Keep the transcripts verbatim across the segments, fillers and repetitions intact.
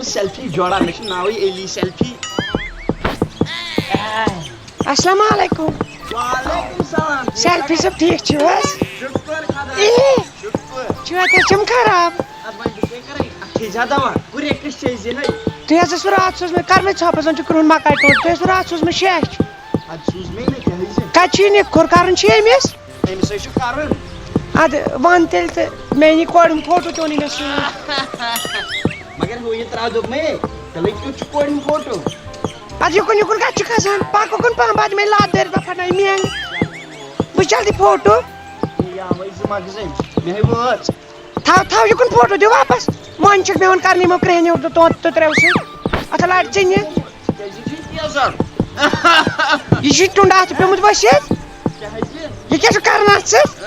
Selfie جوڑا، مےٚ چھُ ناوٕے علی سیلفی۔ السلام علیکم۔ وعلیکم السلام۔ سیلفی صٲب، ٹھیٖک چھِو حظ؟ شُکُر خۄدایَس۔ اے، شُکُر۔ چھِو اَتہِ حظ چھِم خراب؟ اَتھ وۄنۍ بہٕ کیٛاہ کَرٕ؟ اَتھ کھے زیادٕ دَوا۔ گُرے کٔژ چھِ أسۍ زِہٕنۍ؟ تُہۍ حظ ٲسوٕ راتھ سوٗزمٕتۍ، کَر مےٚ ژھۄپہٕ زَن چھُ کرٛہُن مَکاے ٹوٹھ۔ تُہۍ ٲسوٕ راتھ سوٗزمٕتۍ شیٚچھ۔ اَدٕ سوٗز مےٚ نہٕ کیٛازِ؟ کَتہِ چھُ یہِ نِکھُر کَرُن چھُ أمِس؟ أمِس ہے چھُ کَرُن۔ اَدٕ وَن تیٚلہِ تہٕ مےٚ یی کورِ ہُنٛد فوٹو تہِ اوٚن نہٕ مےٚ سۭتۍ۔ مگر ہُہ یہِ ترٛاو دوٚپمَے، تیٚلے کیُتھ چھُ کورِ ہُنٛد فوٹو؟ اَدٕ یُکُن یُکُن کَتہِ چھُ کھسان؟ پَکھ اُکُن پَہَم، پَتہٕ مےٚ لَتھ دٲرِتھ مےٚ پھَٹناوِ مینٛگ۔ بہٕ چھُس جلدی فوٹو۔ یہِ آوَے زٕ مَغزٕنۍ، مےٚ ہے وٲژ۔ تھاو، تھاو یُکُن فوٹو دِ واپَس۔ مۄنٛجہِ چھَکھ مےٚ وۄنۍ کَرنہِ یِمو کرٛیٚہنیو تہٕ تو-، تٔترٛیو سۭتۍ۔ اَتھ لَٹہِ ژےٚ نہِ۔ کیٛازِ یہِ چھُ تیزر؟ یہِ چھُے ٹُنٛڈ اَتھ پیوٚمُت ؤسِتھ۔ کیٛازِ؟ یہِ کیٛاہ چھُ کَران اَتھ سۭتۍ؟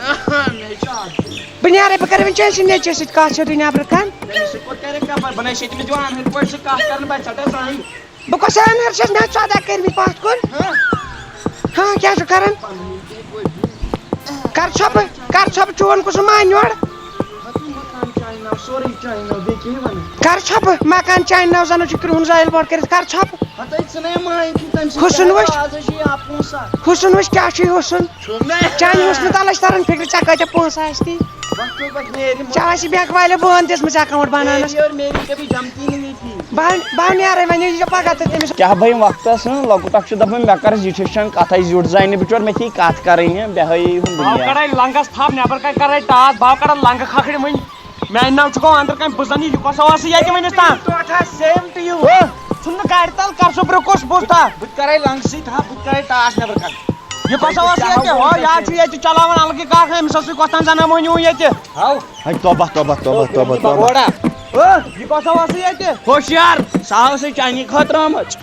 مےٚ چھُ اَتھ۔ بہٕ نیرَے، بہٕ کَرٕ وۄنۍ چٲنۍ سٕنٛدِ نیٚچوِس سۭتۍ کَتھ سیوٚدُے نیٚبرٕ کَن۔ تٔمِس سۭتۍ کوٚت کَرے کَتھ؟ بہٕ بَناوِ شیٚتہِ مِس جوان، ہُتھ پٲٹھۍ چھِ کَتھ کَران، بہٕ ژَٹے سۄ ہٕے۔ بہٕ کۄس اَنہٕ ہَر چھَس مےٚ ژۄداہ کٔرمٕتۍ پَتھ کُن؟ ہاں؟ ہاں، کیٛاہ چھُ کَران؟ پَنُن تہِ پٲٹھۍ۔ کَر ژھۄپہٕ، کَر ژھۄپہٕ، چون کُس مانہِ یورٕ؟ ہَتہٕ مکان چانہِ ناو، سورُے چانہِ ناو، بیٚیہِ کیٛاہ وَنہٕ؟ کَر ژھۄپہٕ، مکان چانہِ ناو زَنہٕ چھُ کرٛہُن زٲیِل بوٹ کٔرِتھ، کَر ژھۄپہٕ۔ ہَتہٕ أسۍ ژھٕنے مانہِ تہِ تَمہِ سۭتۍ حُسُن کیٛاہ وٕچھ۔ آز حظ چھِ یہِ اَپُن سا۔ حُسُن وٕچھ، کیٛاہ چھُے حُسُن؟ چھُم نہ۔ چانہِ حُسنہٕ تَلَے چھِ تَران فِکرِ، ژےٚ کۭتیٛاہ پونٛسہٕ آسہِ تی۔ وقتو پتہٕ نیرِ مۄ-، ژےٚ آسہِ بینٛک والٮ۪و بٲن دِژمٕژ account بناونس۔ میری اور میری کبھی جمتی نہیں تھی۔ بہٕ ہا، بہٕ ہا نیرے وۄنۍ، یہِ چھِ پگاہ تہٕ تٔمِس۔ کیٛاہ بھائی وقتس، ہٕنٛہ، لۄکُٹ اکھ چھُ دپان، مےٚ کر زِٹھِس چھَنہٕ کتھے، زیُٹھ زانہِ نہٕ بِچور، مےٚ چھِ یہِ کتھ کرٕنۍ، ہٕنٛہ، بیٚہوے یہِ ہُنٛد بہٕ دُنیا۔ کرے لنگس تھپھ، نٮ۪بر کَنہِ کرے ٹاس، بہٕ ہا کرے لنگہٕ کھکھرِ وٕنۍ۔ میانہِ ناو چھُکھ اندر کامہِ، بہٕ زن یہِ، یہِ کۄس آواز چھِ ییٚتہِ وٕنِس تام؟ ٹوٹھا same to you۔ ہو، ژھُن نہٕ کڑِ تل، کر سُہ برٛونٛہہ کُس بوٗز تھا؟ بہٕ تہِ کرے لنگسٕے تھپھ، بہٕ تہِ کرے ٹاس نٮ۪بر کَنہِ۔ یہِ کۄس آواز چھِ ییٚتہِ؟ ہو، یہِ حظ چھُ ییٚتہِ چلاوان الگٕے کاکھ، أمِس ٲسٕے کۄس تام زنان مٔہنیو ییٚتہِ۔ ہاو۔ ہے، توبہ، توبہ، توبہ، توبہ، توبہ۔ بوڑا۔ ہو، یہِ کۄس آواز چھِ ییٚتہِ؟ ہوشیار، سۄ ہاو سُہ چانی خٲطرٕ آمٕژ۔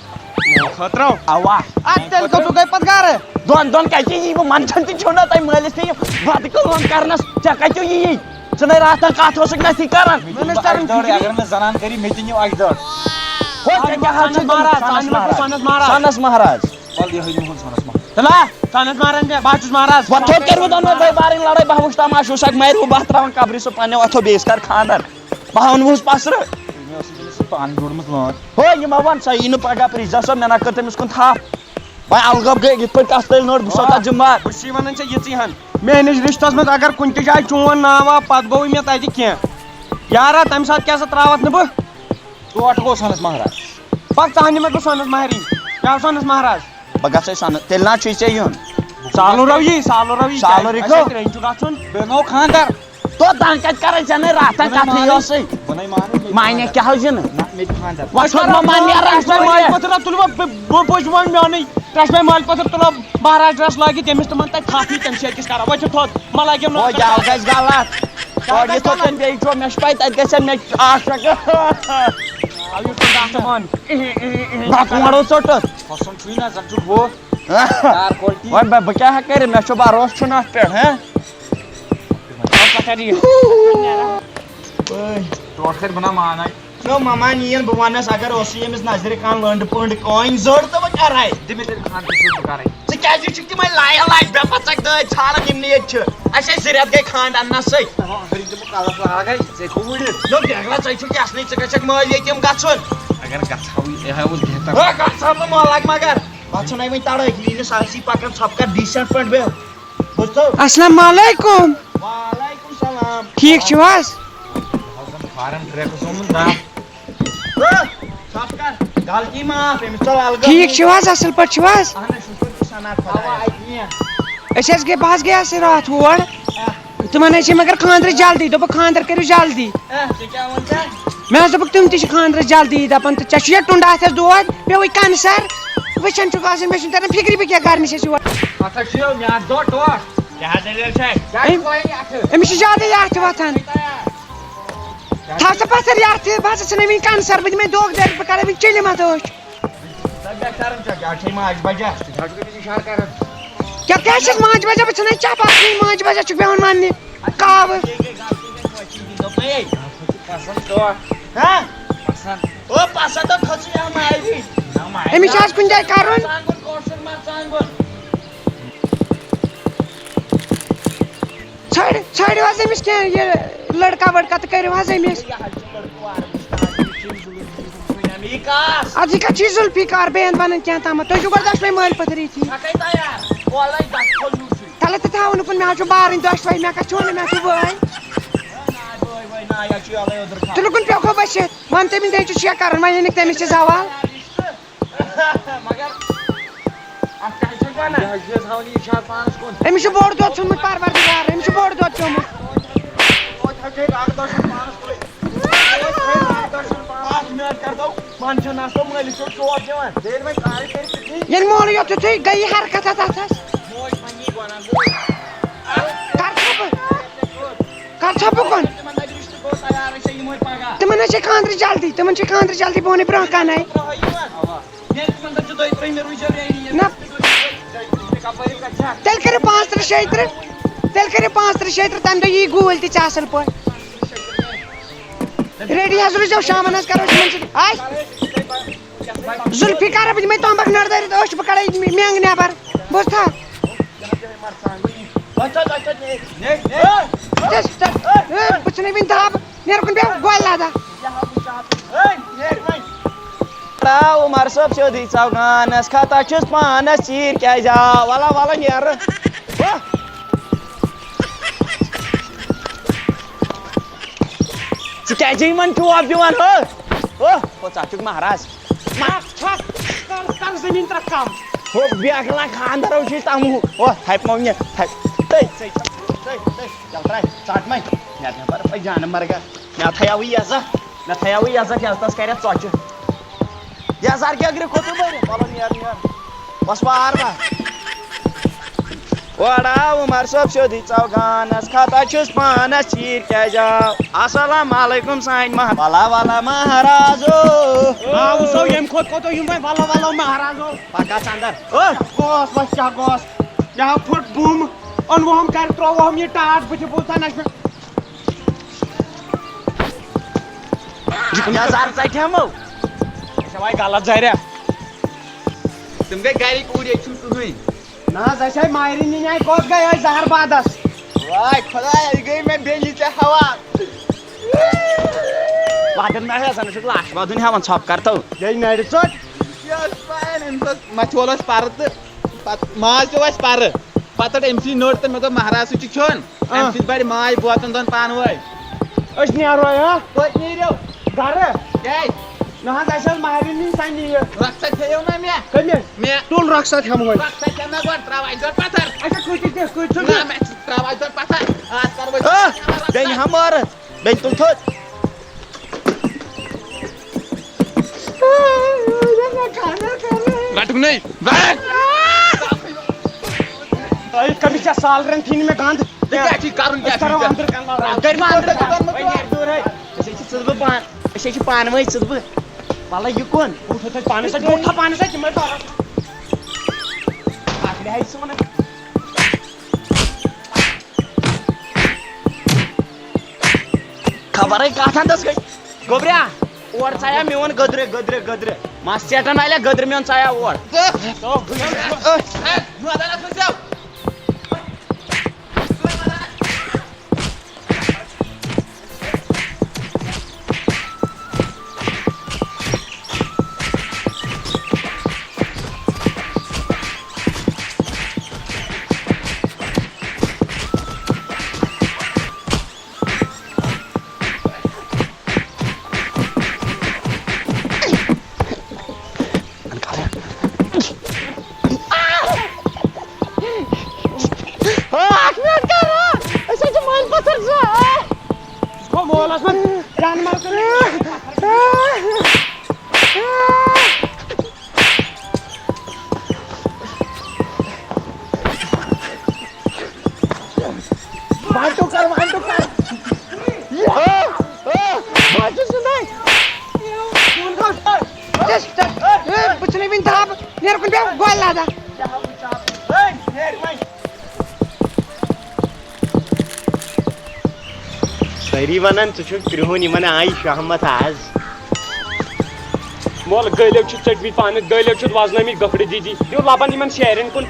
میٛانہِ خٲطرٕ؟ اوا۔ اَدٕ تیٚلہِ کوٚت گٔے پَتہٕ گَرٕ؟ دۄن دۄن کَتہِ یی بہٕ منٛدچھان تہِ چھُو نہ تۄہہِ مٲلِس تہِ یہِ بَتہٕ کٲم کَرنَس۔ ژےٚ کَتہِ یی؟ ژٕ نَے راتھ تام کَتھ اوسُکھ نہ تھی کَران۔ مےٚ نِش تَران اَکہِ دۄہ فِکرِ۔ اگر نہٕ زَنان کَری، مےٚ تہِ نِیِو اَکہِ دۄہ۔ ہو، ژےٚ کیٛاہ حظ چھُے سَنَس مہراز، سَنَس مہراز۔ سَنَس مہراز۔ وَلہٕ یِہوٚے نِہُن سَنَس مہراز۔ تَلہ، سَنَس مہراز دِ، بہٕ حظ چھُس مہراز۔ وۄتھ تھوٚد کٔرِو دۄنوَے بٲے بارٕنۍ لَڑٲے، بہٕ ہا وٕچھِ تَماشہٕ، وٕچھَکھ مَرِ ہُہ بَتھ ترٛاوان قبرِ سُہ پَنٛنیو اَتھو بیٚیِس کَرِ خانٛدَر۔ بہٕ ہاوَن وُہَس پَسرٕ۔ مےٚ اوس نہٕ تٔمِس سۭتۍ پانہٕ جوڑمُت لٲن۔ ہو، یہِ مہ وَن، سۄ یی نہٕ پَگاہ پرٛژھ زِ سۄ، مےٚ نہ کٔر تٔمِس کُن تھَپھ۔ وۄنۍ اَلگٲب گٔے، یِتھ پٲٹھۍ کَتھ تیٚلہِ نٔر، بہٕ چھُسو آ، تَتھ ذِمہٕ وار۔ بہٕ چھُسے وَنان ژےٚ یِژٕے ہَن۔ میٛٲنِس رِشتَس منٛز اگر کُنہِ تہِ جایہِ چون ناو آو، پَتہٕ گوٚوُے مےٚ تَتہِ کینٛہہ۔ یارا، تَمہِ ساتہٕ کیٛاہ سا ترٛاوَتھ نہٕ بہٕ؟ ٹوٹھ گوٚو سۄنَس مہراز۔ پَتہٕ ژٕ ہَن نِمَتھ بہٕ سۄنَس مہرِنۍ۔ کیٛاہ سۄنَس مہراز؟ بہٕ گژھٕ سۄنہٕ، تیٚلہِ نہ چھُے ژےٚ یُن۔ سالُن رَو یی، سالُن رَو یی۔ سالُن رِکھو۔ اَسہِ ترٛٮ۪ن چھُ گژھُن۔ بیٚیہِ نوٚو خانٛدر۔ تو تنہٕ کتہِ کرے ژےٚ نے راتن بہٕ نے کتھٕے مانو، یۄسٕے؟ بہٕ نے مانو، مےٚ تہِ معنی خانٛدر۔ کیٛاہ حظ یِنہٕ؟ نہ، مےٚ تہِ خانٛدر۔ وۄنۍ چھُ ما مانہِ راشن راشن مالہِ مالہِ؟ پتھر تُلہٕ بہٕ، بہٕ، بہٕ، بہٕ چھُس وۄنۍ میونٕے راشن مالہِ پتھر تُلہٕ بہٕ مہراز ڈرس لٲگِتھ، تٔمِس تِمن تتہِ تھپھ یی، تٔمِس چھِ أکِس کران۔ وۄنۍ چھُ تھوٚد، ما لگٮ۪م نہٕ وۄنۍ اَتھ جاو کَتھ۔ گژھِ غلط۔ کیٛاہ اورٕ گژھِ یِتھ پٲٹھۍ غلط؟ تٔمۍ بیٚیہِ چھُ مےٚ چھُ پَے تَتہِ گژھِ مےٚ اَکھ شۄنٛگ۔ اَو یہِ چھُ ڈاکٹر پانہٕ۔ بَکوَڑو ژوٚٹُتھ۔ کھۄژُن چھُے نہ، زَن چھُکھ ہُہ۔ کار quality۔ وۄنۍ بہٕ، بہٕ کیٛاہ ہٮ۪کہٕ کٔرِتھ؟ مےٚ چھُ بروسہٕ چھُنہٕ اَتھ پٮ۪ٹھ، ہہ؟ ٹوٹھ کَتہِ بَناو مانے۔ نو ماما نِیَن بہٕ وَنَس، اگر اوسُے أمِس نظرِ کانٛہہ لٔنٛڈ پٔنٛڈ کٲنۍ زٔڑ تہٕ وۄنۍ کَرَے۔ دِ مےٚ تیٚلہِ خانٛدر شروٗع بہٕ کَرَے۔ ژٕ کیٛازِ چھُکھ تِمَے لایہِ لایہِ بے پَژَک دٲدۍ ژھانٛڈان یِم نہٕ ییٚتہِ چھِ؟ اَسہِ ٲسۍ زٕ رٮ۪تھ گٔے خانٛدر اَننَسٕے۔ تَمام ٲخری تہِ بہٕ کَلَس لاگَے، ژےٚ گوٚو وُڈِتھ۔ نو ڈٮ۪گلہ، ژےٚ چھُکھ یَژھنٕے، ژٕ گژھکھ مٲلۍ ییٚتہِ یِم گژھُن۔ اگر گژھٕ ہاوٕے، یہِ ہاوُس بہتر۔ ہے، گژھ ہا نہٕ مَلَک مگر۔ پَتہٕ چھُنَے وۄنۍ تَڑٲکۍ، یی نہٕ سانسی پَکان، ژھۄپہٕ کَر decent پٲٹھۍ بیٚہہ۔ بوٗزتھو؟ السلام علیکم۔ وعلیکم السلام۔ ٹھیٖک چھِو حظ؟ فارم ٹریکس اوٚنمُت دَب۔ ہہ، ژھۄپہٕ کَر، غلطی معاف، أمِس ژَل الگٲب۔ ٹھیٖک چھِو حظ؟ اَصٕل پٲٹھۍ چھِو حظ؟ اَہَن حظ، شُکُر، ژٕ سَنا خۄدایَس۔ اَوا، اَتہِ کینٛہہ۔ أسۍ حظ گٔے، بہٕ حظ گٔیاس راتھ ہور۔ آ۔ تِمَن حظ چھِ مگر خانٛدرٕچ جلدی، دوٚپُکھ خانٛدر کٔرِو جلدی۔ اہ، ژےٚ کیٛاہ ووٚن ژےٚ؟ مےٚ حظ دوٚپُکھ تِم تہِ چھِ خانٛدرَس جلدی دَپان، تہٕ ژےٚ چھُ یا ٹُنٛڈ اَتھَس دود، پیوٚوُے کَنسَر۔ وٕچھان چھُکھ آز، مےٚ چھُنہٕ تَران فِکرِ بہٕ کیٛاہ کَرنہِ چھَس یور۔ اَتھ حظ چھُ یہِ، مےٚ اَتھ دۄہ ٹوٹھ۔ کیٛاہ دٔلیٖل چھےٚ؟ کیٛاہ چھُ أمۍ-، وَنان یہِ اَتھٕ؟ أمِس چھُ زیادَے یہِ اَتھٕ وۄتھان۔ کیٛاہ تھاو سا پَتھَر یہِ اَتھٕ، بہٕ ہسا ژھٕنَے وٕنۍ کَنسَر، بہٕ دِمَے دۄگ دٲرِتھ، بہٕ کَڑَے وٕنۍ چِلہِ مَتہٕ أچھ۔ ژٕ کیٛاہ کران چھَکھ؟ یہِ حظ چھے ماجہِ بجا۔ ژٕ حظ چھُکھ أمِس اِشارٕ کران۔ کیٛاہ، کیٛاہ چھَس ماجہِ بجا؟ بہٕ چھَس نَے چَپاتھ کھیٚنۍ، ماجہِ بجا چھُکھ بیٚہوان وَننہِ۔ کاوٕ۔ یے گٔے غلطی، گٔے کٲشِر، یہِ دوٚپ مےٚ، یے۔ پسنٛد چھُوا؟ ہاں؟ پسنٛد۔ او، پسنٛد تو کھٔژٕے ہا ماوی۔ نہ، ماوی أمِس چھُ نہ۔ آز کُنہِ جایہِ کَرُن۔ مرژٕوانٛگُن، کٲشُر مرژٕوانٛگُن۔ ژھٲنٛڈ-، ژھٲنٛڈِو حظ أمِس کینٛہہ یہِ لٔڑکا ؤڑکا تہٕ کٔرِو حظ أمِس۔ یہِ حظ چھُ لٔڑکہٕ وارٕ وٕچھان، یہِ چھُ أمِس ضروٗری۔ یہِ کَس؟ اَدٕ یہِ کَتھ چھِ ذوالفقار بین وَنان کینٛہہ تامَتھ؟ تُہۍ چھِو گۄڈٕ دۄشوَے مٲلۍ پٔتھٕر ییٚتی۔ چھَکَے تیار؟ وَلَے گژھو یوٗرسٕے۔ تَلہٕ تہٕ تھاوو نہٕ کُن، مےٚ حظ چھُ بارٕنۍ دۄشوَے، مےٚ کَتھ چھُ وَنان، مےٚ حظ چھُ بٲے۔ ہے، نا، بٲے وٲے نا، یہِ حظ چھُ یَلَے أدرٕ کھا۔ تُلہٕ کُن پیوٚکھو بٔسِتھ، وَن تٔمِس دٔچھُس چھُ یہِ کَرُن، وۄنۍ أنِکھ تٔمِس تہِ زوال۔ مگر اَتھ کیٛاہ حظ چھُ وَنان؟ یہِ حظ چھُ تھاوُن یہِ اِرشاد پانَس کُن۔ أمِس چھُ بوٚڑ دۄد ژھیوٚنمُت پَروَردِگار، أمِس چھُ بوٚڑ دۄد ژھیوٚنمُت۔ توتہِ حظ چھُ رَگ دٔچھُن پانَس کُن۔ توتہِ حظ چھُ رَگ دٔچھُن پانَس۔ پانٛژھ مِنَٹ کَر دَو، منٛز چھُنہٕ آسان مٲلِس چھُ ٹوپ دِوان۔ ییٚلہِ وۄنۍ کارٕے کَرِ کِہیٖنۍ۔ ییٚلہِ مولٕے یوت تیُتھُے گٔیی حرکت اَتھ اَتھَس۔ موج وۄنۍ یی وَنان۔ کَر ژھۄپہٕ؟ کَر ژھۄپہٕ کُن؟ تِمَن حظ چھِ خانٛدرٕچ جلدی، تِمَن چھِ خانٛدرٕچ جلدی، بہٕ وَنَے برٛونٛہہ کَنَے۔ نہ۔ تیٚلہِ کٔرِو پانٛژھ تٕرٛہ شیٚیہِ تٕرٛہ، تیٚلہِ کٔرِو پانٛژھ تٕرٛہ شیٚیہِ تٕرٛہ، تَمہِ دۄہ یی گوٗلۍ تہِ ژےٚ اَصٕل پٲٹھۍ۔ ریڈی حظ روٗزیو، شامَن حظ کَرو أسۍ یِمَن سۭتۍ۔ آے؟ ذوالفقار، بہٕ دِمَے تۄمبَکھ نَڑ دٲرِتھ، أچھ بہٕ کَڑَے مٮ۪نٛگ نٮ۪بَر۔ بوٗزتھا؟ ہے، بہٕ ژھٕنَے وٕنہِ دَب، نیرٕ کُن بیٚہہ گۄلہِ لَدان۔ ترٛاو عمر صٲب سیوٚدُے ژاو گانَس، کھتا چھُس پانَس ژیٖرۍ کیٛازِ آو؟ وَلہ وَلہ نیرٕ۔ ہو۔ ژٕ کیٛازِ یِمَن ٹوپ دِوان؟ ہو، ہو، ہو، ژٕ ہا چھُکھ مہراز۔ چھَکھ، چھَکھ، کر، کر زٔمیٖن ترٛکھ کم۔ ہو، بیکلا خانٛدر اوس یہِ تَمہٕ۔ ہو، تھَپہِ مۄنٛگنہِ، تھَپہِ۔ تٔے، تٔے، تٔے، تٔے، یَلہٕ ترٛاے، ژَٹ مَے۔ مےٚ نٮ۪بر پَے جانہٕ مرگا۔ مےٚ تھَیاوٕے یَزا، مےٚ تھَیاوٕے یَزا، یَزتَس کَرٮ۪تھ ژۄچہِ۔ یَزار کیٛاہ اَگرِ کھوٚتُے بٔرِتھ؟ وَلہٕ نیر، نیر۔ بَس وار وار۔ اورٕ آو عمر صٲب سیوٚدُے ژاو گانَس، کھتا چھُس پانَس ژیٖرۍ کیٛازِ آو؟ السلام علیکم سانہِ مہ-، وَلا وَلا مہرازو۔ آ، وٕچھو، ییٚمہِ کھۄتہٕ کوٚت یِم وۄنۍ وَلا وَلا مہرازو۔ پَکھ گژھ اَندَر۔ او۔ گوس، وۄنۍ کیٛاہ گوس؟ یہِ ہا پھُٹ بُم، اوٚنوُہَم گَرِ، ترٛووُہَم یہِ ٹاٹھ بٕتھِ، بوٗزتھا نہ چھُ؟ یہِ کُنہِ یَزار ژَٹہِ ہٮ۪مو۔ أسۍ ہٮ۪وان غلط زَرٮ۪ر۔ تِم گٔے گَرِکۍ اوٗرۍ، ییٚتہِ چھُنہٕ کٕہٕنۍ۔ نہ حظ، اَسہِ آے ماہرِنہِ نِنہِ آے، کوٚت گٔے أسۍ زَہر بادَس؟ واے خۄدایا، یہِ گٔے مےٚ بیٚنہِ ژےٚ حوال۔ وَدُن مےٚ ہٮ۪ژان، ژٕ چھُکھ لاش وَدُن ہٮ۪وان، ژھۄپہٕ کَر تو۔ گٔے نَرِ ژوٚٹ۔ یہِ ٲس پَیَن، أمِس اوس مَتھیول اوس پَرٕ تہٕ پَتہٕ ماز پیوٚو اَسہِ پَرٕ۔ پَتہٕ ٲس أمۍ سٕے نٔر تہٕ مےٚ دوٚپ، مہراز سۭتۍ چھُ کھیوٚن۔ آ۔ اَمہِ سۭتۍ بَڑِ ماے بوتَن دۄن پانہٕ وٲنۍ۔ أسۍ نیرو، ہا؟ توتہِ نیٖرِو۔ گَرٕ؟ کیٛازِ؟ نہ حظ، اَسہِ ٲس ماہرِنہِ نِنۍ، سۄ نِیہِ۔ رۄخصت ہیٚیِو نا مےٚ؟ کٔمِس؟ مےٚ۔ تُل رۄخصت ہٮ۪مہوے۔ رۄخصت ہٮ۪م نا گۄڈٕ، ترٛاو اَسہِ گۄڈٕ پَتھر۔ اچھا، کۭتِس دِکھ، کۭتِس نہ، دِکھ؟ مےٚ چھُ ترٛاو اَسہِ گۄڈٕ پَتھر۔ آز کَرو أسۍ آ، پَتھر۔ بیٚنہِ ہمارٕ۔ بیٚنہِ تُل تھوٚد۔ رَٹُکھ نَے۔ تۄہہِ کٔمِس چھےٚ سالرَن تھِنۍ مےٚ گَنٛد؟ ژےٚ کیٛاہ چھُے کَرُن، کیٛاہ أسۍ کَرو چھُے ژےٚ؟ أنٛدرٕ کَنہِ لاگو۔ گَرِ ما أنٛدرٕ کَنہِ؟ وۄنۍ نیرِ دوٗرے۔ أسۍ ہے چھِ ژٕ بہٕ پان-، أسۍ ہے چھِ پانہٕ ؤنۍ ژٕ بہٕ۔ وَلہٕ یہِ کُن؟ بوٗٹھ تھٲے پانَس سۭتۍ، بوٗٹھ تھاو پانَس سۭتۍ، تِمَے پَرَکھ۔ اَکھ لِہاے چھِ وَنان۔ خبرے کتھ اندس گٔے۔ گوٚبریا، اور ژایا میون گٔدرِ، گٔدرِ، گٔدرِ۔ مس ژیٹن والیا گٔدرِ میون ژایا اور۔ اکھ منٹ کر، أسۍ حظ چھِ مٔلۍ پتھر زٕ۔ ژٕ گوٚو مولس منٛز جانور کٕنُن۔ وانٹو کر، وانٹو کر۔ آ، آ، بہٕ حظ چھُس زِندَے۔ ہے، بہٕ چھُنہٕ وٕنہِ دَب، نیرٕ کُن بیٚہہ، گۄلہِ لَدان۔ سٲری وَنان، ژٕ چھُکھ کرٛہُن، یِمَن آیہِ شہمت آز۔ مول، گٔلۍ چھِ ژٔٹمٕتۍ پانہٕ، گٔلۍ چھِ وزنٲومٕتۍ گٔکھڑٕ دیٖدی۔ دیُن لبن یِمن شیرٮ۪ن کُن۔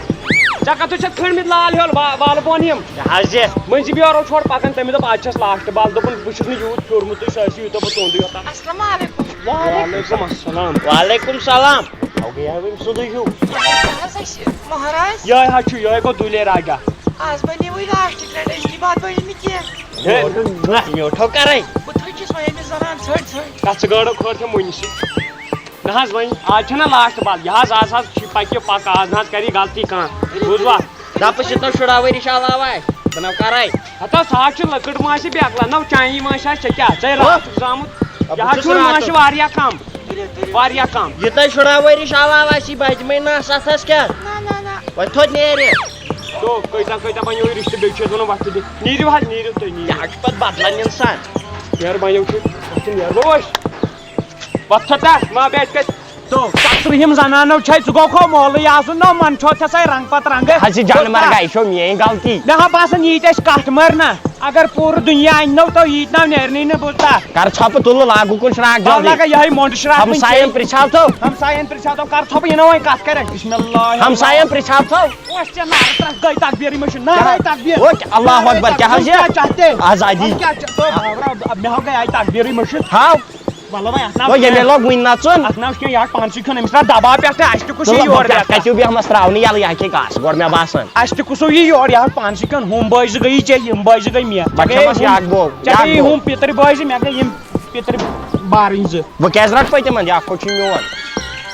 ژےٚ کَتھ چھَتھ کھٔنٛڈمٕتۍ لال ہیوٚل وا-، والہٕ بۄن یِم؟ یہِ حظ یہِ۔ مٔنٛزِم یورٕ چھۄڑ پَکان، تَمہِ دوٚپ، "آز چھَس last بال۔" دوٚپُن، "بہٕ چھُس نہٕ یوٗت پھیوٗرمُتُے، سُہ ٲسِو یوٗتاہ بہٕ تُہُنٛدُے یوت آسہٕ۔" السلام علیکُم۔ وعلیکُم السلام۔ وعلیکُم السلام۔ اَوٕ گٔیاو أمۍ سُنٛدُے ہیوٗ۔ یہِ حظ اَسہِ مہراز۔ یِہوٚے حظ چھُ، یِہوٚے گوٚو دُلیر راجا۔ آز بَنے وۄنۍ last لَڑٲے، أزکی باد بَنے نہٕ کینٛہہ۔ ہے، نہ، میوٗٹھو کَرَے۔ بہٕ تھٔچِس وۄنۍ أمِس زَنان ژھٔٹۍ ژھٔٹۍ۔ کَتھ ژٕ گٲڑو کھٲر چھےٚ مُنہِ سۭتۍ؟ نہ حظ، وۄنۍ آز چھَنہ last بال، یہِ حظ، آز حظ چھِ پَکہِ پَکھ، آز نہ حظ کَرِ یہِ غلطی کانٛہہ۔ بوٗزوا؟ دَپُس یہِ تۄہہِ شُراہ ؤری چھِ علاوٕ اَسہِ، بہٕ نہ کَرَے۔ ہَتہٕ حظ، سُہ حظ چھِ لٔکٕر مٲنٛسہِ بیٚکھ لَنو چانی مٲنٛسہِ حظ، ژےٚ کیٛاہ؟ ژَے ہہ؟ راتُک زامُت۔ آ، یہِ بہٕ حظ چھُس چھُ راتُک۔ مٲنٛسہِ واریاہ کَم۔ تُلِو، تُلِو۔ واریاہ کَم۔ یہِ تۄہہِ شُراہ ؤری چھِ علاوٕ اَسہِ، یہِ بَچہِ مَے نَس اَتھ حظ کیٛاہ؟ نہ، نہ، نہ۔ وۄنۍ تھوٚد نیرِ۔ تو کۭتیٛاہ، کۭتیٛاہ بَنیو یہِ رِشتہٕ، بیٚیہِ چھُ اَسہِ وَنُن وۄتھٕ دِ۔ نیٖرِو حظ، نیٖرِو تُہۍ، نیٖرِو۔ یہِ حظ چھُ پَتہٕ بَدلَن اِنسان۔ یارٕ بَنیو چھُ، وۄتھٕ نیرو أسۍ۔ وۄتھ ژھۄٹہ، ما بیٹھ کتہِ۔ تو، ژترٕہِم زنانو چھے، ژٕ گوکھو مولٕے آسُن، نو من چھو ژےٚ سَے رنگ پتہٕ رنگہٕ۔ حظ، یہِ جانور گاے چھو میٲنۍ غلطی۔ مےٚ ہا باسان، ییٖتۍ اَسہِ کٹھ مٔرۍ نا، اگر پوٗرٕ دُنیا اَنہِ نو، تو ییٖتۍ ناو نیرنٕے نہٕ، بوٗزتھا؟ کر ژھۄپہٕ تُلہٕ، لاگہٕ گُکُن شراکھ بہٕ جلدی۔ لگا یِہوٚے مۄنڈ شراکھ وٕنۍ ہمساین کینٛہہ۔ پرژھاو تو۔ ہمساین پرژھاو تو، کر ژھۄپہٕ، یہِ نہ وۄنۍ کتھ کرکھ، بسم اللہ۔ ہمساین پرژھاو تو۔ اوس ژےٚ نعرٕ ترٛکھ گٔے تکبیرٕے مٔشِتھ، نعرے تکبیر۔ او، اللہ نعرے اکبر، کیٛاہ حظ تکبیر۔ یہِ؟ کیٛاہ چاہتے؟ آزادی۔ ہم کیٛاہ چاہ-، تو بابرا، اب مےٚ ہا گٔے آیہِ تکبیرٕے مٔشِتھ۔ ہاو۔ مطلب، وۄنۍ اَتھ نہ گوٚو ییٚمہِ لوگ وٕنہِ نژُن۔ اَتھ نہ چھُ کینٛہہ، یہِ ہا پانسٕے کھیوٚن، أمِس چھُ دباو پٮ۪ٹھ تہٕ اَسہِ تہِ کُس چھُ تُلُن یور بہٕ پٮ۪ٹھ؟ کَتہِ ویٚہمَس ترٛاونہٕ یَلہٕ، یہِ ہا کھے گاسہٕ گۄڈٕ مےٚ باسان۔ اَسہِ تہِ کُس یہِ یور، یہِ ہا پانسٕے کھیوٚن، ہُم بٲے زٕ گٔیی ژےٚ، یِم بٲے زٕ گٔے مےٚ۔ بہٕ ژےٚ گٔیی کھٮ۪مَس ہُم، یہِ اَکھ بوٚو، ژےٚ یہِ اَکھ گٔیی بوٚو۔ ہُم پِتٕرۍ بٲے زٕ، مےٚ گٔے یِم پِتٕرۍ بارٕنۍ زٕ۔ بہٕ کیٛازِ رَٹہٕ پَتہٕ تِمَن، یہِ اَکھ ہُہ چھُ میون۔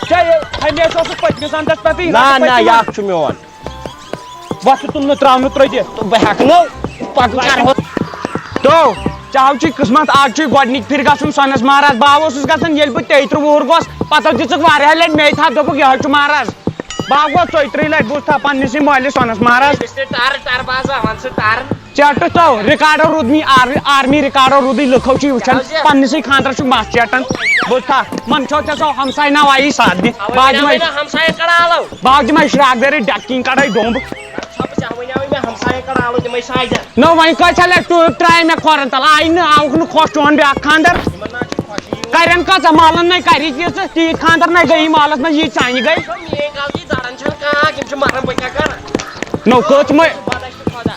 ژےٚ یہِ ہمیشہِ اوسُکھ پٔتمِس اَندَس پٮ۪ٹھٕے، نہ، رَٹہٕ نہ، پَتہٕ یہِ تِمَن۔ اَکھ چھُ میون۔ وۄتھ ژٕ تُل نہٕ ترٛاونہٕ ترٛٲوِتھ۔ تہٕ بہٕ ہٮ۪کہٕ نہٕ پَتہٕ کَرٕ ہُہ۔ تو، ژےٚ ہاو چھُے قٕسمت، آز چھُے گۄڈٕنِکۍ پھِرِ گژھُن سۄنَس مہراز۔ بہٕ ہا اوسُس گژھان، ییٚلہِ بہٕ تیٚیہِ ترٛہ وُہُر گوس، پَتہٕ حظ دِژٕکھ واریاہہِ لَٹہِ مے تھَپھ، دوٚپُکھ، یہِ حظ چھُ مہراز۔ بہٕ ہا گوس ژۄیہِ ترٛہہِ لَٹہِ، بوٗزتھا، پنٛنِسٕے مٲلِس سۄنَس مہراز۔ أمِس تہِ ٹَر، ٹَر بازا، وَن سا ٹَر۔ ژیٹُس تو، ریکارڈو روٗدمٕے، آر-، آرمی ریکارڈو روٗدٕے، لُکو چھُے وٕچھان، کیٛاہ حظ یہِ؟ پنٛنِسٕے خانٛدرَس چھُکھ مَس ژیٹان۔ بوٗزتھا، من چھو ژےٚ سۄ ہمساے نہ وایی ساتھ دِ۔ اَوَے بہٕ حظ وَنیٛاومَے دِمَے نہ ہمسایَن کَڑٕ آلَو۔ بہٕ حظ دِمَے شراکھ دٲرِتھ ڈَکہٕ کِنۍ کَڑَے ڈوٚمب۔ ژھۄپہٕ ژےٚ وَنیٛاوٕے مےٚ ہمسایَن کَڑٕ آلو، دِمَے ساے دَ۔ نو وۄنۍ کۭژاہ لَٹہِ ٹوٗ-، ترٛایہِ مےٚ کھۄرَن تَل، آیہِ نہٕ، آوُکھ نہٕ خۄش چون بیٛاکھ خانٛدر۔ یِمَن نہ حظ چھِ خۄشی یِوان۔ کَرٮ۪ن کۭژاہ، مَلَن نَے کَرِ یہِ ژٕ، تیٖژ خانٛدر نَے گٔیی مَلَس منٛز، ییٖژ سانہِ گٔے۔ یہِ چھو میٛٲنۍ غلطی، زَرَن چھَنہٕ کانٛہہ، یِم چھِ مَران، بہٕ کیٛاہ کَرٕ؟ نو کٔژ مَے۔ خۄدا چھُ خۄدا۔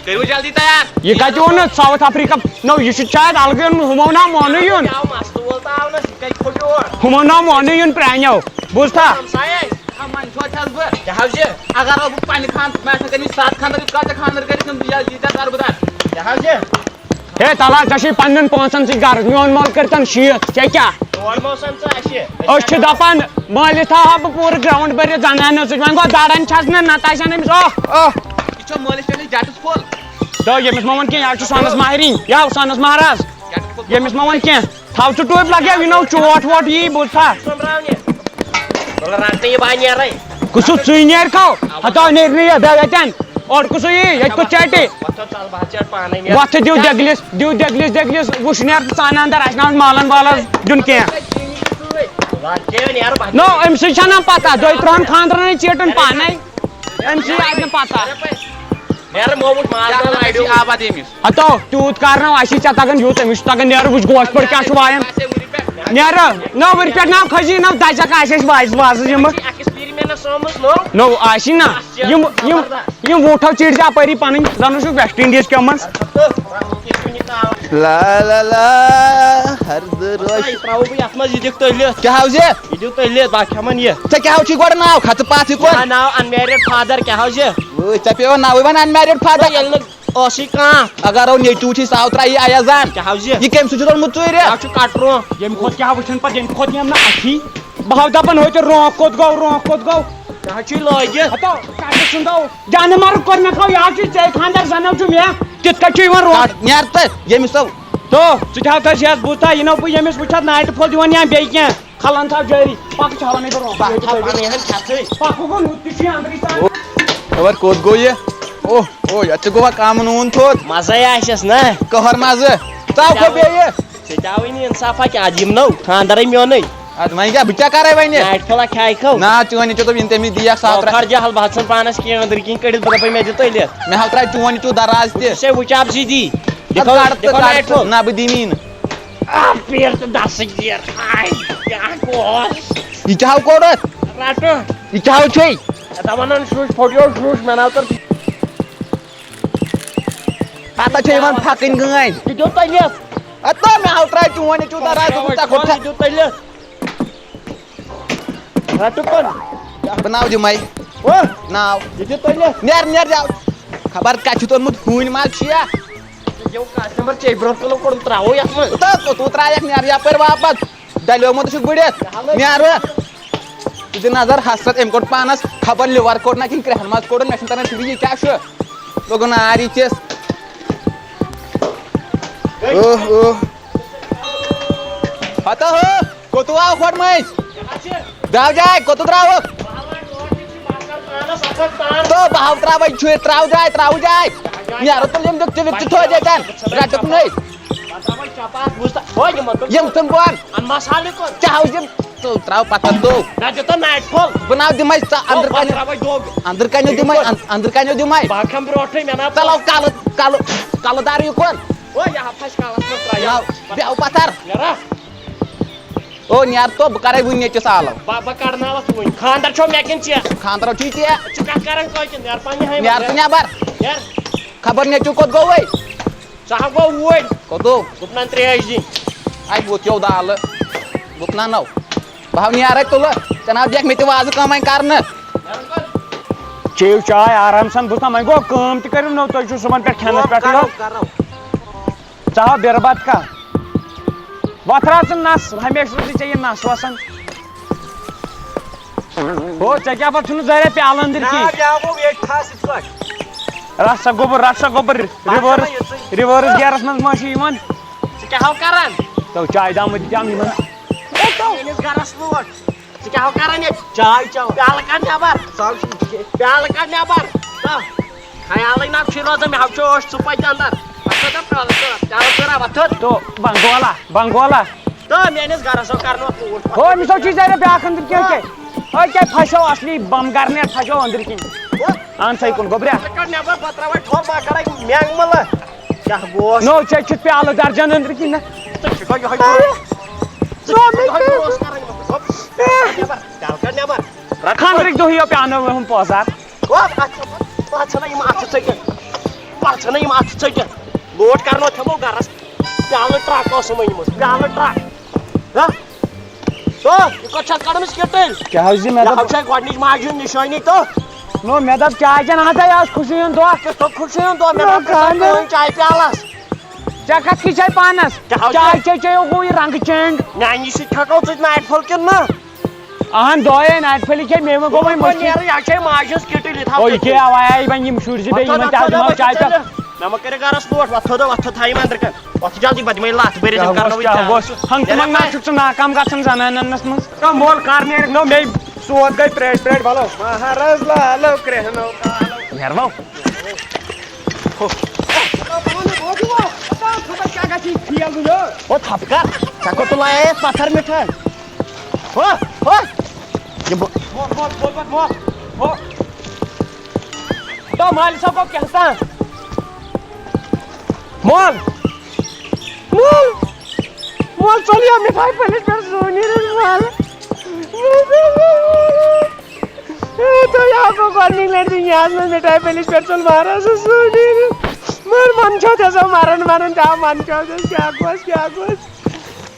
کٔرِو جلدی تیار۔ یہِ کَتہِ ووٚن نہٕ ساوُتھ افریٖقہ؟ نو، یہِ چھُ شاید الگٕے اوٚنمُت، ہُمو نہ مونُے یُن۔ یہِ آو مَستہٕ وول تہٕ آو نہٕ، یہِ کَتہِ کھوٚت یور؟ ہُمو نہ مونُے یُن پرٛانیو، بوٗزتھا؟ ہمسایے، ہا، منٛدچھو چھَس بہٕ۔ کیٛاہ حظ چھِ؟ اگر بہٕ پنٛنہِ خان-، مےٚ آسہِ نہٕ کٔرمٕتۍ سَتھ خانٛدر، یہِ کَتھ ژےٚ خانٛدر کٔرِتھ یِم یہِ، ییٖتیٛاہ کَرٕ بہٕ تَتھ؟ کیٛاہ حظ چھِ؟ ہے تَلہٕ حظ، ژےٚ چھُے پنٛنٮ۪ن پونٛسَن سۭتۍ غرض، میون مول کٔرِتھَن شیٖتھ، ژےٚ کیٛاہ؟ تورٕ مو سَمژٕ اَسہِ۔ أسۍ چھِ دَپان، مٲلِتھ تھاوہا بہٕ پوٗرٕ گرٛاوُنٛڈ بٔرِتھ زَنانیو سۭتۍ، وۄنۍ گوٚو دَرَن چھَس نہٕ، نَتہٕ آسہِ ہَن أمِس، اوہ، اوہ۔ یہِ چھو مٲلِس پٮ۪ٹھٕے جَٹَس پھوٚل۔ تو ییٚمِس ما ووٚن کینٛہہ، یہِ حظ چھُ سۄنَس ماہرِنۍ، یہِ حظ سۄنَس مہراز۔ جَٹَس پھوٚل۔ ییٚمِس ما ووٚن کینٛہہ، تھاو ژٕ ٹوپۍ لَگیو، یہِ نو چوٹ ووٹ یی، بوٗزتھا؟ سۄمبراونہِ۔ وَلہٕ رَٹنہٕ یہِ بہٕ نیرَے۔ کُس چھُ ژٕے نیرکھو؟ ہَتو نیرِ نہٕ یہِ، بیٚہہ ییٚتٮ۪ن۔ اورٕ کُس یی؟ ییٚتہِ کُس چٹہِ؟ وۄتھ ژَل، بہٕ حظ ژَلہٕ پانَے، نیرٕ۔ وۄتھٕ دِیِو دٮ۪گلِس، دِیِو دٮ۪گلِس، دٮ۪گلِس، وٕچھ نیر ژٕ ژانہٕ اَندَر، اَسہِ نہ اوس مالَن والَس دیُن کینٛہہ۔ وۄتھ کیٛاہ نیرٕ بہٕ؟ نو، أمۍ سٕے چھَنہ پَتہ، دۄیہِ تٕرٛہَن خانٛدرَن ہے چیٖٹَن پانَے۔ أمۍ سٕے آسہِ نہٕ پَتہ۔ نیرٕ مومُت ماز کیٛاہ دال وَنان لَڑیو۔ چھِ آباد أمِس؟ ہَتو، تیوٗت کَرناو اَسی ژےٚ تَگان یوٗت أٔمِس چھُ تَگان، نیرٕ وٕچھ گوش پٲٹھۍ کیٛاہ چھُ وایان۔ نیرٕ، نو وٕرِ پٮ۪ٹھ ناو کھٔسی، نو دَزٮ۪کھ آسہِ اَسہِ وازٕ وازٕ یِمہٕ۔ اَکِس پیٖرِ مےٚ نہ سومٕز نو۔ نو آسی نہ۔ اَکھ یِم، یِم، زبردست۔ یِم ووٹھو چیٖرۍ زِ اَپٲری پَنٕنۍ، زَن چھُکھ ویسٹ اِنڈیٖز کیٛاہ منٛز۔ لا لا لا، ہر دروش۔ یہِ ترٛاوو بہٕ یَتھ منٛز، یہِ دِکھ تٔلِتھ۔ کیٛاہ حظ یہِ؟ یہِ دِیِو تٔلِتھ، بہٕ کھٮ۪مَن یہِ۔ ژےٚ کیٛاہ حظ چھُے گۄڈٕ ناو؟ کھژٕ پَتھ یہِ کُن۔ مےٚ ناو unmarried father، کیٛاہ حظ یہِ؟ وٲے، ژےٚ پیٚوٕ ناوٕے وۄنۍ unmarried father۔ نہ، ییٚلہِ نہٕ ٲسٕے کانٛہہ۔ اگر او نیٚچوٗ چھُے ساو ترٛایہِ یہِ اَیَس زَن۔ کیٛاہ حظ یہِ؟ یہِ کٔمۍ سۭتۍ چھُ روٚنمُت ژوٗرِ؟ یہِ حظ چھُ کَٹرو۔ ییٚمہِ کھۄتہٕ کیٛاہ وٕچھَن پَتہٕ، ییٚمہِ کھۄتہٕ یِم نہٕ اَتھی۔ بہٕ ہاو دَپان، ہُتہِ رونٛق کوٚت گوٚو، رونٛق کوٚت گوٚو؟ یہِ حظ چھُے لٲگِتھ۔ ہَتو، کَٹہٕ سُنٛد گوٚو۔ جانہٕ مَرُن کوٚر مےٚ کھو، یہِ حظ چھُے ژےٚ خانٛدر زَنو چھُ مےٚ۔ کِتھ کٔنۍ چھُ یِوان رونٛق؟ کَٹ نیر تہٕ ییٚمِس تو۔ تو، ژٕ تہِ ہاو تَس یَتھ بوٗزتھا، یہِ نو بہٕ ییٚمِس وٕچھَتھ نایٹہِ پھوٚل دِوان یا بیٚیہِ کینٛہہ۔ کھلان تھاو جٲری۔ پَکھ چھاوَن ہے بہٕ رونٛگ۔ پَکھ، پَکھ، پَکھ، یہِ ہَن کھٮ۪تھٕے۔ پَکھ گوٚو نُہ تہِ چھُ یہِ أنٛدرٕے سان۔ خبر کوٚت گوٚو یہِ؟ اوہ، اوہ، یَتھ تہِ گوٚوا کَم نوٗن تھوٚد۔ مَزَے آسٮ۪س نہ۔ کٔہَر مَزٕ۔ ژاو کھو بیٚیہِ۔ ژےٚ تہِ آوٕے نہٕ اِنصافا کیٛاہ؟ اَدٕ یِم نو خانٛدَرَے میونُے۔ اَدٕ وۄنۍ کیٛاہ؟ بہٕ کیٛاہ کَرَے وۄنۍ؟ نایٹ پھوٚلا کھیٛاے کھو۔ نہ، چٲنۍ یہِ چھِ دوٚپ یِم تٔمِس دِیَکھ ساو ترٛےٚ۔ کھۄر جہل، بہٕ حظ ژھٕن پانَس کینٛہہ أنٛدٕرۍ کِنۍ کٔڑِتھ، بہٕ دَپَے مےٚ دِ تٔلِتھ۔ مےٚ حظ ترٛایہِ چون یہِ تیُتھ دَراز تہِ۔ ژےٚ وٕچھ اَپ زِ دی۔ دِکھو، کَڑ ژٕ، دِکھو کَڑ نایٹ ژٕ۔ پھوٚل۔ نہ، بہٕ دِمی نہٕ۔ آ، پیر تہٕ دَسٕے دیر۔ آے، کیٛاہ گوس؟ یہِ کیٛاہ ہو کوٚر اَتھ؟ رَٹہٕ۔ یہِ کیٛاہ ہو چھُے؟ ژےٚ وَنان شُش، پھوٚٹیو شُش، مےٚ ناو تَر۔ پَتہٕ چھِ یِوان پھَکٕنۍ گٲنۍ۔ یہِ دیُت تۄہہِ لٮ۪تھ۔ اَدٕ مےٚ ہاو ترٛاے چون، یہِ چھُ دَران، دوٚپُن، ژےٚ کوٚر یہِ دیُت تۄہہِ لٮ۪تھ۔ رَٹہٕ کُن۔ بہٕ ناو دِمَے۔ ہُہ؟ ناو۔ یہِ دیُت تۄہہِ لٮ۪تھ۔ نیر، نیر، جاو۔ خبر کَتہِ چھُتھ اوٚنمُت، ہوٗنۍ ما چھُ یا؟ یہِ گوٚو کَتھ نمبر ژےٚ برونٛہہ کُن کوٚرُم ترٛاوو یَتھ منٛز۔ تہٕ کوٚت ترٛایَکھ، نیر یَپٲرۍ واپَس۔ ڈلیومُت چھُکھ بٔڑِتھ۔ نیر وۄنۍ۔ ژٕ دِ نظر حسرت، أمۍ کوٚڑ پانَس خبر liver کوٚڑ نہ کِنہٕ کرٛٮ۪ہن منٛز کوٚڑُن، مےٚ چھُنہٕ تَران فِکرِ یہِ کیٛاہ چھُ۔ لوٚگُن نار یہِ چِس۔ اوہ، اوہ۔ ہتا ہو، کوٚت آو کھۄڑ مٔنٛزۍ؟ درٛاو جاے، کوٚت درٛاوُکھ؟ تو بہٕ ہاو ترٛاوَے چھُے، ترٛاو جاے، ترٛاو جاے۔ نیرو تیٚلہِ یِم دِکھ ژٕ، ژٕ تھوٚد ییٚتٮ۪ن۔ رَٹُکھ نَے۔ پتہٕ ترٛاوَے چپاس، بوٗزتھا؟ ہو، یِمن دوٚپ یِم تھَن بہٕ اَن۔ اَن مسالہٕ کُن۔ ژےٚ ہاوُس دِم، ژٕ ترٛاو پَتہٕ تَتھ دو۔ نہ دِتو نایٹ فال۔ بہٕ ناو دِمَے ژٕ أنٛدرٕ ہو، پتہٕ کَنہِ۔ ترٛاوَے دۄگ۔ أنٛدرٕ کَنیو دِمَے، یِکُن۔ أن-، أنٛدرٕ کَنیو دِمَے۔ بہٕ ہا کھٮ۪مہٕ برونٛٹھٕے، مےٚ نا ژَلو کَلہٕ، کَلہٕ، کَلہٕ دار یِکُن۔ ہو، یہِ ہا پھَسہِ کَلَس منٛز ترٛایہِ۔ ناو، بیٚہو پَتھر۔ نیرا۔ او، نیر تو، بہٕ کَرَے وٕنۍ نیٚچِس آلو۔ بہٕ، بہٕ کَڑناوَتھ وٕنۍ۔ خانٛدر چھو مےٚ کِنہٕ ژےٚ؟ خانٛدر چھُے ژےٚ۔ ژٕ کَتھ کَران کٲتۍ؟ نیر پنٛنہِ ہامہِ نیر منٛز۔ ژٕ نٮ۪بر۔ نیر۔ خبر نیٚچوٗ کوٚت گوٚوُے؟ ژٕ ہا گوٚو اوٗرۍ۔ کوٚت گوٚو؟ گُپنن ترٛیش دِنۍ۔ اَتہِ ووت یو دالہٕ۔ گُپنن نو۔ بہٕ ہاو نیرے تُلہٕ۔ ژےٚ ناو دِکھ مےٚ تہِ وازٕ کٲم وۄنۍ کرنہٕ۔ چیٚیِو چاے آرام سان۔ بہٕ چھُس وۄنۍ گوٚو کٲم تہِ کٔرِو نو۔ تُہۍ چھِو صُبحن پٮ۪ٹھ کھٮ۪نس پٮ۪ٹھٕے یوت۔ کرو، کرو۔ ژٕ ہاو بِرٕ بتہٕ کھا۔ وۄتھ رَژٕ نس۔ ہمیشہٕ روزِ ژےٚ یہِ نس وسان۔ ہو، ژےٚ کیٛاہ پتہٕ چھُنہٕ ظٲہرا پیالہٕ أنٛدٕرۍ نہ، کِنۍ؟ بیٛاکھ گوٚو ییٚتہِ تھَس یِتھ پٲٹھۍ۔ رَس سا گوٚبُر، رَس سا گوٚبُر، رِوٲرٕس، یِژٕے۔ رِوٲرٕس گیرَس منٛز ما چھُ یِوان؟ ژٕ کیٛاہ ہو کران؟ تو چاے دامہٕ تہِ دِم یِمَن۔ میٲنِس گرس لوٹ۔ ژٕ کیٛاہ ہو کران ییٚتہِ؟ چاے چٮ۪و۔ پیالہٕ کڑ نٮ۪بر۔ ژاو شُرۍ۔ پیالہٕ کڑ نٮ۪بر۔ تو خیالٕے نہ چھُے روزان، مےٚ ہاو چھُ اوش ژٕ پتہِ اندر۔ وۄتھ تھوٚد پیالہٕ ژٕ، پیالہٕ ژٕ رَ، وۄتھ تھوٚد۔ تو بنگولا، بنگولا۔ تہٕ میٲنِس گرس آو کرنہٕ اَتھ لوٗٹھ۔ ہو، أمِس آو چیٖز آرے بیٛاکھ أنٛدٕرۍ کِنۍ کیٛاہ؟ أے کیٛاہ پھسیو اصلی بم کرنہِ اَتھ پھسیو أنٛدٕرۍ کِنۍ۔ ہو۔ اَن سا یہِ کُن گوٚبریا۔ ژٕ کڑ نٮ۪بر، بہٕ ترٛاوے ٹھۄل، بہٕ کڑے مٮ۪نٛگ مٕلہٕ۔ کیٛاہ گوس؟ نو، ژےٚ چھُتھ پیالہٕ درجن أنٛدرٕ کِنۍ نہ؟ ژٕ چھُکھ یِہوٚے گوس۔ ژٕ چھُکھ یِہوٚے گوس کران۔ ہو۔ نٮ۪بر، تَل کڑ نٮ۪بر۔ خانٛدرٕکۍ دۄہ یِیو پیانو ہُم پٲزار۔ او، اَتھ چھِ، اَتھ چھِنہ یِم اَتھٕ ژٔٹِتھ۔ اَتھ چھِنہ یِم اَتھٕ ژٔٹِتھ۔ لوڈ کَرنو تھوٚمو گَرَس۔ پیٛالہٕ ٹرٛک اوس یِمَن منٛز، پیٛالہٕ ٹرٛک۔ ہہ؟ تو، یہِ کوٚت چھَکھ کٔڑمٕژ کِٹٕلۍ؟ کیٛاہ حظ یہِ مےٚ یہِ دوٚپ؟ حظ چھےٚ گۄڈٕنِچ ماجہِ ہُنٛد نِشٲنی تو۔ نو، مےٚ دوٚپ چاے چٮ۪ن اَنَتھ ہے آز خوشی ہُنٛد دۄہ۔ کِتھ پٲٹھۍ خوشی ہُنٛد دۄہ؟ مےٚ نو، دوٚپ، خانٛدر۔ کٕہٕنۍ چاے پیٛالَس۔ ژےٚ کَتھ کِژھ چھے پانَس؟ کیٛاہ حظ چاے چھےٚ؟ چے چے گوٚو یہِ رنٛگہٕ چینج۔ میٛانہِ سۭتۍ ہٮ۪کو ژٕ نایٹ فال کِنہٕ نہ؟ اہن دۄہے نایٹ فلی کھے مےٚ وۄنۍ گوٚو وۄنۍ مٔشتٕے۔ نیرٕ، یہِ چھے ماجہِ ہٕنٛز کِٹٕلۍ، یہِ تھاو او، یہِ ژٕ کیٛاہ تھٲوِتھ۔ آوایہِ وۄنۍ یِم شُرۍ زٕ بیٚیہِ وۄتھ یِمن تھٲو، تہِ آز وۄتھ دِمو تھٲو، چاے وۄتھ تہٕ۔ تھٲو۔ مےٚ مہ کٔرِو گرس لوٹ، وۄتھ تھٲو، وۄتھ تھٲو، تھاو یِم أنٛدرٕ کَنہِ۔ وۄتھ جلدی، بہٕ دِمے لَتھ، بٔرِتھ کیٛاہ یِم گوٚژھ، کرناوو یہِ کیٛاہ چاے۔ گوٚژھ؟ ہنٛگہٕ تہٕ ہنٛگہٕ منٛگہٕ ناٹُک چھُکھ ژٕ ناکام گژھان زنانن منٛز۔ تو مول کر نیرِ نو مے سوت گٔے پرٛیٹ پرٛیٹ بلو۔ مہراز لالو کرٛہنو کالو۔ نیرٕ وَو۔ او تھپھ کر، ژےٚ کوٚت تُلے اَسہِ پتھر مِٹھٲے؟ ہو، ہو۔ یہِ بہٕ مول، مول، بوز، بوز، مول۔ ہو۔ تو مالہِ صٲب گوٚو کیٛاہ تام؟ مول۔ مول۔ مول، ژوٚل یہِ مِٹھٲے پٔلِس پٮ۪ٹھ زوٗنہِ مال۔ اے، تۄہہِ آو گۄڈٕنِچ لَٹہِ دُنیاہَس منٛز مِٹھایہِ پھٔلِس پٮ۪ٹھ ژوٚل مہرازَس سۭتۍ نیٖرِتھ۔ مگر منٛدچھو تہِ ٲسو مَران مَران، کیٛاہ منٛدچھو تہِ ٲس، کیٛاہ گوٚژھ، کیٛاہ گوٚژھ؟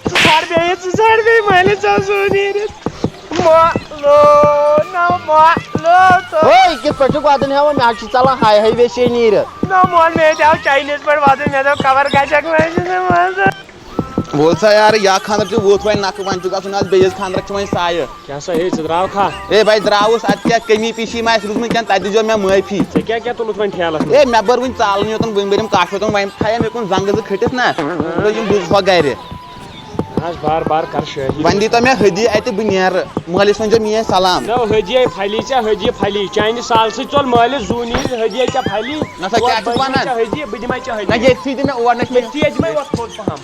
ژٕ ژھانٛڈ بیٚیہِ، ژٕ ژھانٛڈ بیٚیہِ مٲلِس ژےٚ سۭتۍ نیٖرِتھ۔ مۄکلو، نہ مۄکلو تہٕ۔ ہے، کِتھ پٲٹھۍ چھُکھ وَدُن ہٮ۪وان؟ مےٚ حظ چھِ ژَلان ہاے ہاے ویسے نیٖرِتھ۔ نہ مول، مےٚ تہِ آو چاینیٖز پٲٹھۍ وَدُن، مےٚ دوٚپ خبر گژھٮ۪کھ نہٕ أسۍ نہٕ منٛزٕ۔ وول سا یارٕ، یا خانٛدر چھُ ووت وۄنۍ نکھٕ، وۄنۍ چھُ گژھُن آز بیٚیِس خانٛدرس چھُ وۄنۍ سایہِ۔ کیٛاہ سا ہے، ژٕ درٛاوکھا؟ اے بھاے، درٛاوُس، اَتھ کیٛاہ کٔمی پیٖشی ما آسہِ روٗزمٕژ کینٛہہ، تَتہِ دیٖزیو مےٚ معٲفی۔ ژےٚ کیٛاہ کیٛاہ تُلُتھ وۄنۍ ٹھیلَس منٛز؟ اے، مےٚ بٔر وٕنہِ ژالنٕے یوتَن، وٕنہِ بٔرِم کَچھ یوتَن، وۄنۍ تھایے مےٚ کُن زنٛگہٕ زٕ کھٔٹِتھ نہ، بہٕ یِم بوٗزہا گَرِ۔ نہ حظ، بار بار کر شٲہی۔ وۄنۍ دی تو مےٚ ہدی اَتہِ، بہٕ نیرٕ، مٲلِس ؤنۍزیو میٛٲنۍ سلام۔ نہ، ہدیے پھلی ژےٚ، ہدیے پھلی، چانہِ سالہٕ سۭتۍ ژوٚل مٲلِس زوٗ نیٖرِتھ، ہدیے ژےٚ پھلی۔ نہ سا، کیٛاہ چھُکھ وَنان؟ ژےٚ ہدیے، بہٕ دِمے ژےٚ ہدیے۔ نہ، ییٚتھی دِ مےٚ اور، نہ چھِ مےٚ ییٚتھی دِمے وۄتھ تھوٚد پہم۔